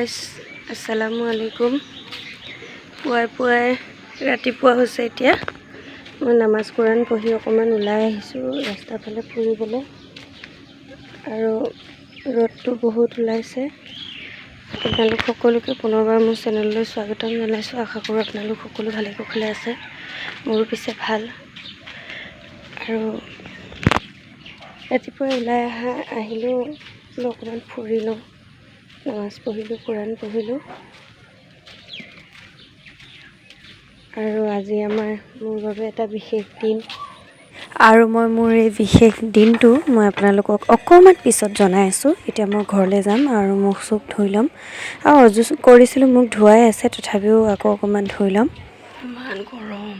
Guys, আসসালামু আলাইকুম। পুৱাই পুৱাই, ৰাতিপুৱা হৈছে এতিয়া। মই নামাজ কোৰাণ পঢ়ি অকণমান ওলাই আহিছোঁ ৰাস্তাৰ ফালে ফুৰিবলৈ আৰু ৰ'দটো বহুত ওলাইছে। আপোনালোক সকলোকে পুনৰবাৰ মোৰ চেনেললৈ স্বাগতম জনাইছোঁ। আশা কৰোঁ আপোনালোক সকলো ভালে কুশলে আছে। মোৰো পিছে ভাল। আৰু ৰাতিপুৱাই ওলাই আহিলোঁ বোলো অকণমান ফুৰি লওঁ। নামাজ পঢ়িলোঁ, কোৰাণ পঢ়িলোঁ। আৰু আজি মোৰ বাবে এটা বিশেষ দিন আৰু মই মোৰ এই বিশেষ দিনটো মই আপোনালোকক অকণমান পিছত জনাই আছোঁ। এতিয়া মই ঘৰলৈ যাম আৰু মুখ চুখ ধুই ল'ম। আৰু অজু কৰিছিলোঁ, মুখ ধোৱাই আছে, তথাপিও আকৌ অকণমান ধুই ল'ম। ইমান গৰম।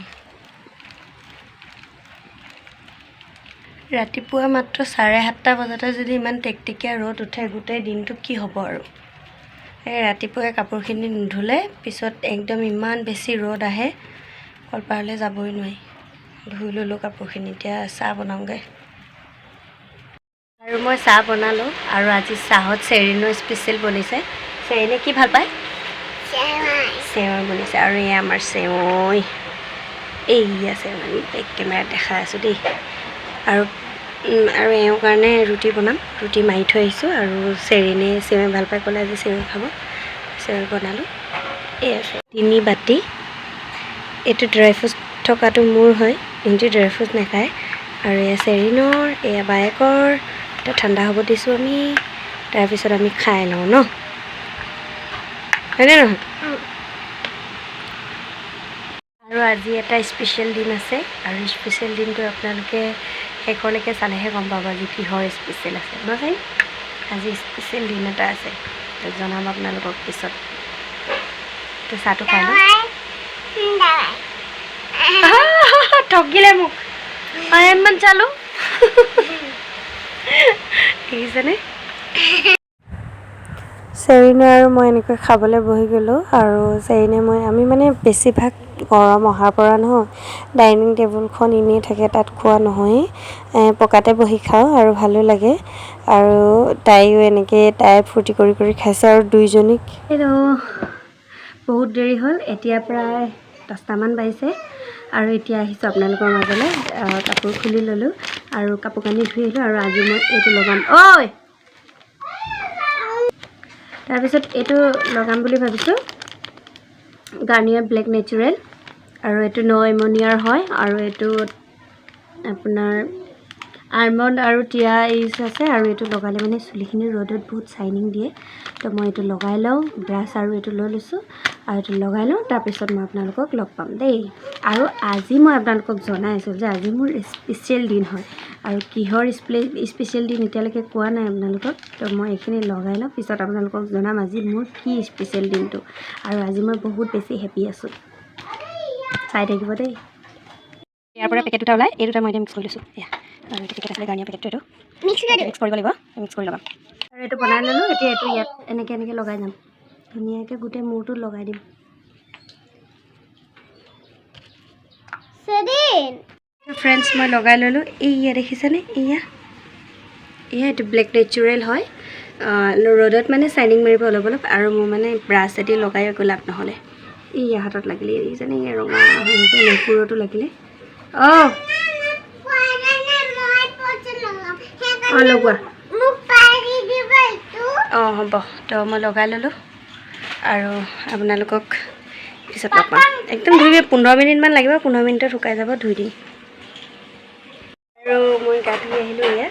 ৰাতিপুৱা মাত্ৰ 7:30 বজাতে যদি ইমান টেকটেকীয়া ৰ'দ উঠে, গোটেই দিনটো কি হ'ব? আৰু এই ৰাতিপুৱাই কাপোৰখিনি নুধুলে পিছত একদম ইমান বেছি ৰ'দ আহে, কলপাৰলৈ যাবই নোৱাৰি। ধুই ল'লোঁ কাপোৰখিনি, এতিয়া চাহ বনাওঁগৈ। আৰু মই চাহ বনালোঁ আৰু আজি চাহত চেৰিনো স্পেচিয়েল বনিছে। চেৰিনে কি ভাল পায়? চেৱৈ বনিছে। আৰু এয়া আমাৰ চেৱৈ, এইয়া চেৱৈ, বেক কেমেৰাত দেখাই আছোঁ দেই। আৰু আৰু এওঁৰ কাৰণে ৰুটি বনাম, ৰুটি মাৰি থৈ আহিছোঁ। আৰু চেৰিনে চেৱৈ ভাল পাই ক'লে, আজি চেৱৈ খাব, চেৱৈ বনালোঁ। এই আছে 3 বাতি। এইটো ড্ৰাই ফ্ৰুটছ থকাটো মোৰ হয়, ইহঁতি ড্ৰাই ফ্ৰুটছ নাখায়। আৰু এয়া চেৰিনৰ, এয়া বায়েকৰ। এতিয়া ঠাণ্ডা হ'ব দিছোঁ আমি, তাৰপিছত আমি খাই লওঁ ন, হয়নে নহয়? আৰু আজি এটা স্পেচিয়েল দিন আছে আৰু স্পেচিয়েল দিনটো আপোনালোকে শেষলৈকে চালেহে গম পাব আজি কিহৰ স্পেচিয়েল আছে নহয়। আজি স্পেচিয়েল দিন এটা আছে, জনাম আপোনালোকক পিছত। এতিয়া চাহটো খাই লওঁ। ঠগিলে মোক, ইমান চালোঁ, দেখিছেনে? চেৰিনে আৰু মই এনেকৈ খাবলৈ বহি গ'লোঁ। আৰু চেৰিনে মই আমি মানে বেছিভাগ গৰম অহাৰ পৰা নহয়, ডাইনিং টেবুলখন এনেই থাকে, তাত খোৱা নহয়েই, পকাতে বহি খাওঁ আৰু ভালো লাগে। আৰু তাইও এনেকৈ, তাই ফূৰ্তি কৰি কৰি খাইছে আৰু দুইজনীক। হেল্ল', বহুত দেৰি হ'ল, এতিয়া প্ৰায় 10টামান বাজিছে আৰু এতিয়া আহিছোঁ আপোনালোকৰ মাজলৈ। কাপোৰ খুলি ল'লোঁ আৰু কাপোৰ কানি ধুই আহিলোঁ। আৰু আজি মই এইটো লগাম। ঐ, তাৰপিছত এইটো লগাম বুলি ভাবিছোঁ, গাৰ্নিয়াৰ ব্লেক নেচাৰেল। আৰু এইটো ন' এমনিয়াৰ হয় আৰু এইটোত আপোনাৰ আলমণ্ড আৰু টিয়া ইউজ আছে। আৰু এইটো লগালে মানে চুলিখিনি ৰ'দত বহুত চাইনিং দিয়ে। তো মই এইটো লগাই লওঁ, ব্ৰাছ আৰু এইটো লৈ লৈছোঁ আৰু এইটো লগাই লওঁ, তাৰপিছত মই আপোনালোকক লগ পাম দেই। আৰু আজি মই আপোনালোকক জনাই আছোঁ যে আজি মোৰ স্পেচিয়েল দিন হয় আৰু কিহৰ স্পেচিয়েল দিন এতিয়ালৈকে কোৱা নাই আপোনালোকক। তো মই এইখিনি লগাই লওঁ, পিছত আপোনালোকক জনাম আজি মোৰ কি স্পেচিয়েল দিনটো। আৰু আজি মই বহুত বেছি হেপী আছোঁ, চাই থাকিব দেই। ইয়াৰ পৰা পেকেট দুটা ওলাই, এই দুটা মই এতিয়া মিক্স কৰি লৈছোঁ। এয়া আৰু এইটো পেকেট আছিলে, গাৰ্নিয়াৰ পেকেটটো, এইটো মিক্স কৰিব লাগিব, মিক্স কৰি লগাম। আৰু এইটো বনাই ল'লোঁ। এতিয়া এইটো ইয়াত এনেকৈ এনেকৈ লগাই যাম, ধুনীয়াকৈ গোটেই মূৰটোত লগাই দিম। ফ্ৰেণ্ডছ, মই লগাই ল'লোঁ। এইয়া দেখিছেনে? এইয়া এয়া এইটো ব্লেক নেচাৰেল হয়। ৰ'দত মানে চাইনিং মাৰিব অলপ অলপ। আৰু মোৰ মানে ব্ৰাছ এদি লগাই একো লাভ নহ'লে। এইয়া হাতত লাগিলে, দেখিছেনে? এয়া ৰঙা হৈ গৈছে, নপুৰতো লাগিলে। অঁ অঁ, লগোৱা। অঁ, হ'ব। তো মই লগাই ল'লোঁ আৰু আপোনালোকক পিছত লগ পাম। একদম ধুই 15 মিনিটমান লাগিব, 15 মিনিটত শুকাই যাব, ধুই দিম। আৰু মই গা ধুই আহিলোঁ, এয়া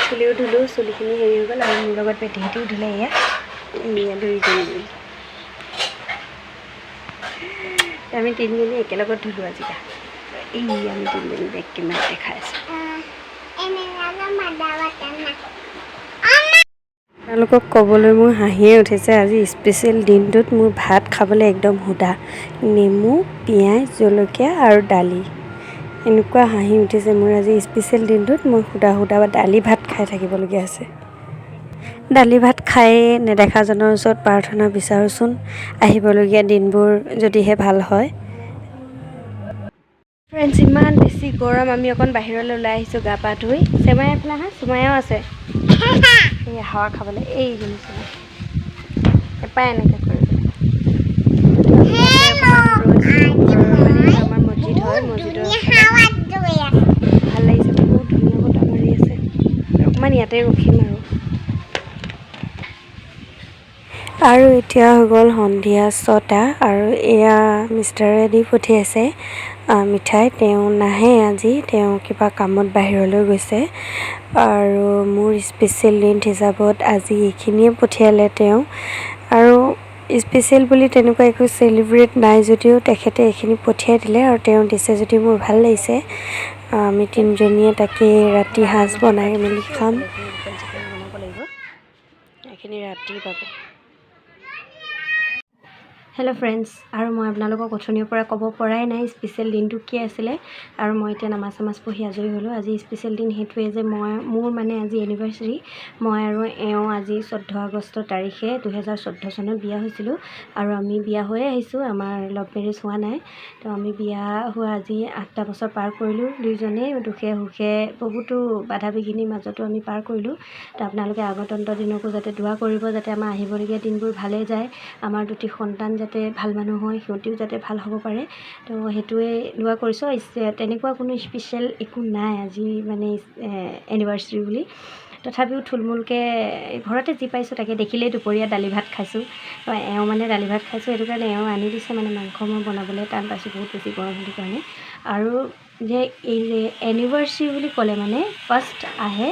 চুলিও ধুলোঁ, চুলিখিনি হেৰি হৈ গ'ল। আৰু মোৰ লগত পেটিহঁতেও ধুলে। এয়া এয়া দুইজনী, আমি তিনিজনী একেলগত ধুলোঁ আজি গা। এই আমি তিনিজনী বেক কেমেৰাত দেখাই আছোঁ। আপোনালোকক ক'বলৈ মোৰ হাঁহিয়ে উঠিছে। আজি স্পেচিয়েল দিনটোত মোৰ ভাত খাবলৈ একদম সুদা নেমু, পিঁয়াজ, জলকীয়া আৰু দালি। এনেকুৱা হাঁহি উঠিছে মোৰ, আজি স্পেচিয়েল দিনটোত মই সুদা সুদা বা দালি ভাত খাই থাকিবলগীয়া হৈছে। দালি ভাত খায়েই নেদেখাজনৰ ওচৰত প্ৰাৰ্থনা বিচাৰোঁচোন, আহিবলগীয়া দিনবোৰ যদিহে ভাল হয়। ফ্ৰেণ্ডছ, ইমান বেছি গৰম, আমি অকণ বাহিৰলৈ ওলাই আহিছোঁ গা পা ধুই। চেমাই এফালে আহা, চুমাইও আছে। এই হাৱা খাবলৈ, এইজনী চুমাই এপাই এনেকৈ। মছজিদৰ। ভাল লাগিছে, বহুত ধুনীয়া বতাহ মাৰি আছে। অকণমান ইয়াতে ৰখিম আৰু। আৰু এতিয়া হৈ গ'ল সন্ধিয়া 6টা আৰু এয়া মিষ্টাৰে দি পঠিয়াইছে মিঠাই। তেওঁ নাহে আজি, তেওঁ কিবা কামত বাহিৰলৈ গৈছে। আৰু মোৰ স্পেচিয়েল দিন হিচাপত আজি এইখিনিয়ে পঠিয়ালে তেওঁ। আৰু স্পেচিয়েল বুলি তেনেকুৱা একো চেলিব্ৰেট নাই যদিও তেখেতে এইখিনি পঠিয়াই দিলে আৰু তেওঁ দিছে যদি মোৰ ভাল লাগিছে। আমি তিনিজনীয়ে তাকে ৰাতি সাজ বনাই মেলি খাম। এইখিনি ৰাতিৰ বাবে। হেল্ল' ফ্ৰেণ্ডছ, আৰু মই আপোনালোকক অথনিৰ পৰা ক'ব পৰাই নাই স্পেচিয়েল দিনটো কি আছিলে। আৰু মই এতিয়া নামাজ চামাজ পঢ়ি আজৰি হ'লোঁ। আজি স্পেচিয়েল দিন সেইটোৱে যে মোৰ মানে আজি এনিভাৰ্চাৰী। মই আৰু এওঁ আজি 14 আগষ্ট তাৰিখে 2014 চনত বিয়া হৈছিলোঁ। আৰু আমি বিয়া হৈয়ে আহিছোঁ, আমাৰ লভ মেৰেজ হোৱা নাই। তো আমি বিয়া হোৱা আজি 8টা বছৰ পাৰ কৰিলোঁ, দুইজনেই দুখে সুখে বহুতো বাধা বিঘিনিৰ মাজতো আমি পাৰ কৰিলোঁ। তো আপোনালোকে আগন্তুক দিনকো যাতে দোৱা কৰিব, যাতে আমাৰ আহিবলগীয়া দিনবোৰ ভালেই যায়, আমাৰ দুটি সন্তান যাতে ভাল মানুহ হয়, সিহঁতিও যাতে ভাল হ'ব পাৰে। তো সেইটোৱে দোৱা কৰিছোঁ। তেনেকুৱা কোনো স্পেচিয়েল একো নাই আজি মানে এনিভাৰ্চাৰী বুলি। তথাপিও থুলমূলকৈ ঘৰতে যি পাইছোঁ তাকে দেখিলেই দুপৰীয়া দালি ভাত খাইছোঁ। এওঁ মানে দালি ভাত খাইছোঁ, সেইটো কাৰণে এওঁ আনি দিছে মানে মাংস। মই বনাবলৈ টান পাইছোঁ, বহুত বেছি গৰম সেইটো কাৰণে। আৰু যে এই যে এনিভাৰ্চাৰী বুলি ক'লে মানে ফাৰ্ষ্ট আহে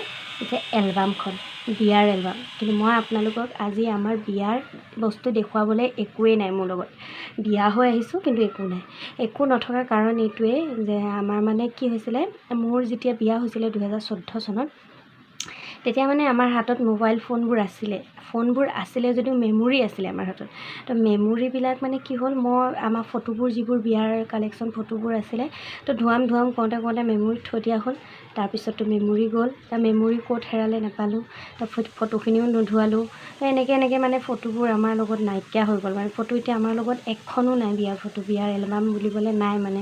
যে এলবামখন, বিয়াৰ এলবাম। কিন্তু মই আপোনালোকক আজি আমাৰ বিয়াৰ বস্তু দেখুৱাবলৈ একোৱেই নাই মোৰ লগত। বিয়া হৈ আহিছোঁ কিন্তু একো নাই। একো নথকাৰ কাৰণ এইটোৱেই যে আমাৰ মানে কি হৈছিলে, মোৰ যেতিয়া বিয়া হৈছিলে 2014 চনত, তেতিয়া মানে আমাৰ হাতত মোবাইল ফোনবোৰ আছিলে। ফোনবোৰ আছিলে যদিও মেমৰি আছিলে আমাৰ হাতত। তো মেমৰিবিলাক মানে কি হ'ল, মই আমাৰ ফটোবোৰ যিবোৰ বিয়াৰ কালেকশ্যন ফটোবোৰ আছিলে, তো ধুৱাম ধুৱাম কওঁতে কওঁতে মেমৰিত থৈ দিয়া হ'ল। তাৰপিছততো মেমৰি গ'ল, তাৰ মেমৰি ক'ত হেৰালে নাপালোঁ। তো ফটোখিনিও নুধুৱালোঁ। এনেকৈ এনেকৈ মানে ফটোবোৰ আমাৰ লগত নাইকিয়া হৈ গ'ল। মানে ফটো এতিয়া আমাৰ লগত এখনো নাই, বিয়াৰ ফটো, বিয়াৰ এলবাম বুলিবলৈ নাই মানে।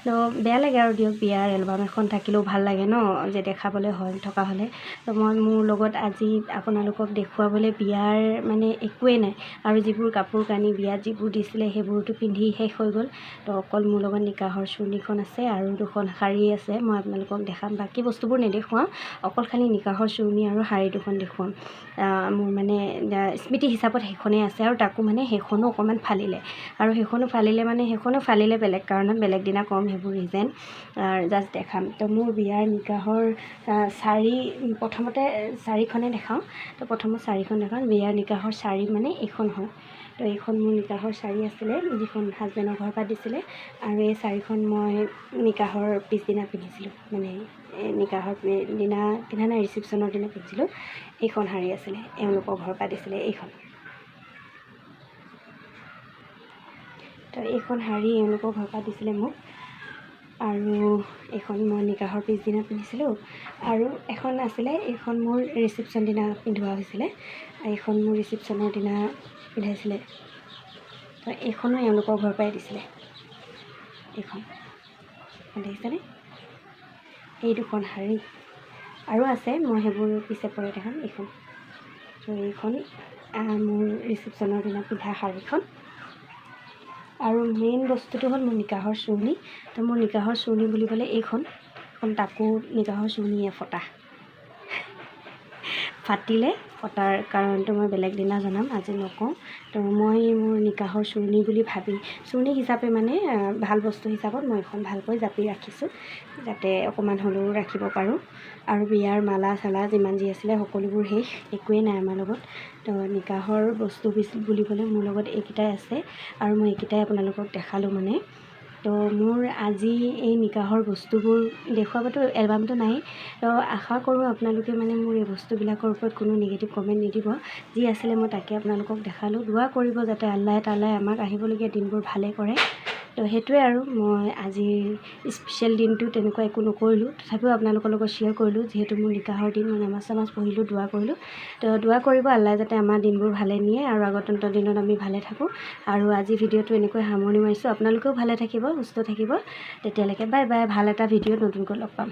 তো বেয়া লাগে আৰু দিয়ক, বিয়াৰ এলবাম এখন থাকিলেও ভাল লাগে ন, যে দেখাবলৈ হয় থকা হ'লে। তো মই মোৰ লগত আজি আপোনালোকক দেখুৱাবলৈ বিয়াৰ মানে একোৱেই নাই। আৰু যিবোৰ কাপোৰ কানি বিয়াত যিবোৰ দিছিলে সেইবোৰতো পিন্ধি শেষ হৈ গ'ল। তো অকল মোৰ লগত নিকাহৰ চুৰ্ণীখন আছে আৰু দুখন শাৰী আছে, মই আপোনালোকক দেখাম। বাকী বস্তুবোৰ নেদেখুৱাওঁ, অকল খালি নিকাহৰ চুৰ্ণী আৰু শাৰী দুখন দেখুৱাম। মোৰ মানে স্মৃতি হিচাপত সেইখনেই আছে। আৰু তাকো মানে সেইখনো অকণমান ফালিলে, আৰু সেইখনো ফালিলে মানে সেইখনো ফালিলে বেলেগ কাৰণত, বেলেগ দিনা ক'ম সেইবোৰ ৰিজন, জাষ্ট দেখাম। তো মোৰ বিয়াৰ নিকাহৰ শাৰী প্ৰথমতে শাৰীখনে দেখাওঁ। তো প্ৰথমত শাৰীখন দেখাওঁ। বিয়াৰ নিকাহৰ শাৰী মানে এইখন হয়। তো এইখন মোৰ নিকাহৰ শাৰী আছিলে, যিখন হাজবেণ্ডৰ ঘৰৰ পৰা দিছিলে। আৰু এই শাৰীখন মই নিকাহৰ পিছদিনা পিন্ধিছিলোঁ, মানে নিকাহৰ দিনা পিন্ধা নাই, ৰিচিপশ্যনৰ দিনা পিন্ধিছিলোঁ। এইখন শাৰী আছিলে, এওঁলোকৰ ঘৰৰ পৰা দিছিলে এইখন। তো এইখন শাৰী এওঁলোকৰ ঘৰৰ পৰা দিছিলে মোক। আৰু এইখন মই নিকাহৰ পিছদিনা পিন্ধিছিলোঁ। আৰু এখন আছিলে, এইখন মোৰ ৰিচিপশ্যন দিনা পিন্ধোৱা হৈছিলে। এইখন মোৰ ৰিচিপশ্যনৰ দিনা পিন্ধাইছিলে। তো এইখনো এওঁলোকৰ ঘৰৰ পৰাই দিছিলে। এইখন দেখিছেনে? এই দুখন শাৰী আৰু আছে, মই সেইবোৰ পিছে পৰে দেখাম। এইখন, তো এইখন মোৰ ৰিচিপশ্যনৰ দিনা পিন্ধা শাৰীখন। আৰু মেইন বস্তুটো হ'ল মোৰ নিকাহৰ চুৰ্ণী। তো মোৰ নিকাহৰ চুৰ্ণী বুলি ক'লে এইখন, এখন তাকো নিকাহৰ চুৰ্ণীয়ে ফটা ফাটিলে। ফটাৰ কাৰণটো মই বেলেগ দিনা জনাম, আজি নকওঁ। তো মই মোৰ নিকাহৰ চুৰ্ণী বুলি ভাবি চুৰ্ণী হিচাপে মানে ভাল বস্তু হিচাপত মই এইখন ভালকৈ জাপি ৰাখিছোঁ, যাতে অকণমান হ'লেও ৰাখিব পাৰোঁ। আৰু বিয়াৰ মালা চালা যিমান যি আছিলে সকলোবোৰ শেষ, একোৱেই নাই আমাৰ লগত। তো নিকাহৰ বস্তু বুলিবলৈ মোৰ লগত এইকেইটাই আছে আৰু মই এইকেইটাই আপোনালোকক দেখালোঁ মানে। তো মোৰ আজি এই নিকাহৰ বস্তুবোৰ দেখুৱাবতো এলবামটো নাই। তো আশা কৰোঁ আপোনালোকে মানে মোৰ এই বস্তুবিলাকৰ ওপৰত কোনো নিগেটিভ কমেণ্ট নিদিব। যি আছিলে মই তাকে আপোনালোকক দেখালোঁ। দোৱা কৰিব যাতে আল্লাহ তাআলাই আমাক আহিবলগীয়া দিনবোৰ ভালে কৰে। তো সেইটোৱে আৰু মই আজিৰ স্পেচিয়েল দিনটো তেনেকুৱা একো নকৰিলোঁ, তথাপিও আপোনালোকৰ লগত শ্বেয়াৰ কৰিলোঁ। যিহেতু মোৰ নিকাহৰ দিন, মই নামাজ চামাজ পঢ়িলোঁ, দোৱা কৰিলোঁ। তো দোৱা কৰিব আল্লাহে যাতে আমাৰ দিনবোৰ ভালে নিয়ে আৰু আগন্তুক দিনত আমি ভালে থাকোঁ। আৰু আজি ভিডিঅ'টো এনেকৈ সামৰণি মাৰিছোঁ। আপোনালোকেও ভালে থাকিব, সুস্থ থাকিব। তেতিয়ালৈকে বাই বাই। ভাল এটা ভিডিঅ'ত নতুনকৈ লগ পাম।